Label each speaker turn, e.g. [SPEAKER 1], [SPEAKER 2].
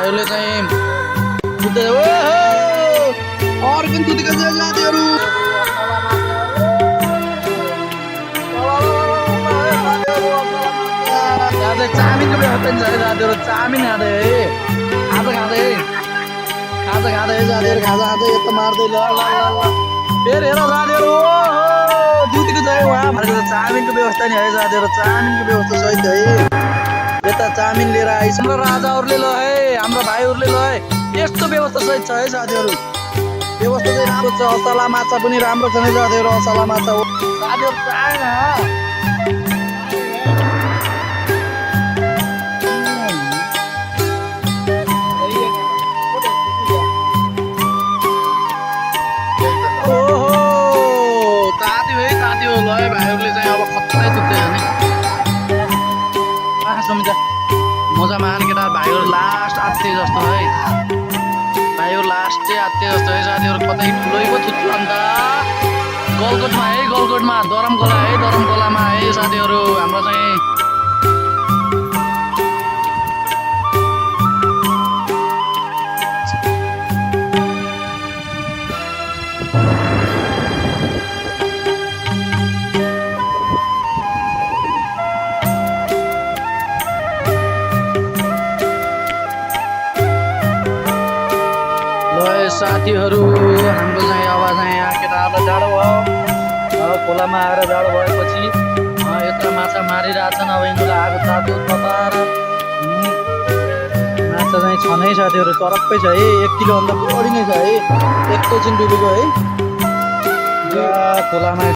[SPEAKER 1] भाइहरूले चाहिँ कुद्दै अर्को कुदेको छ साथीहरू। चाउमिनको व्यवस्था नि छ है साथीहरू। चाउमिन खाँदै है, खाजा खाँदै है, खाजा खाँदै है साथीहरू। खाजा खाँदै यता मार्दै ल ल ल फेरि हेर साथीहरू। दुधको छ है उहाँ भनेको चाउमिनको व्यवस्था नि है साथीहरू। चाउमिनको व्यवस्था सहित है यता चाउमिन लिएर आइस। हाम्रो राजाहरूले ल है, हाम्रो भाइहरूले ल है, यस्तो व्यवस्था सहित छ है साथीहरू। व्यवस्था चाहिँ राम्रो छ। असला माछा पनि राम्रो छ नि साथीहरू। असला माछा हो साथीहरू। चाउमिन ल है भाइहरूले चाहिँ अब खत्तै दुख्दैछ नि। समिता मजा मान केटा भाइहरू लास्ट आत्ते जस्तो है। भाइहरू लास्टै आत्ते जस्तो है साथीहरू। कतै ठुलै पो थुत्रो अन्त गलकोटमा है, गलकोटमा दरमकोला है, दरमकोलामा है साथीहरू। हाम्रो चाहिँ साथीहरू हाम्रो चाहिँ अब चाहिँ यहाँ केटाहरूलाई जाडो भयो। अब खोलामा आएर जाडो भएपछि यत्रो माछा मारिरहेछन्। अब यिनीहरूलाई आगो तातो तताएर माछा चाहिँ छ नै साथीहरू। चरक्कै छ है, 1 किलोभन्दा बढी नै छ है। एकैछिन डुबेको है खोलामा।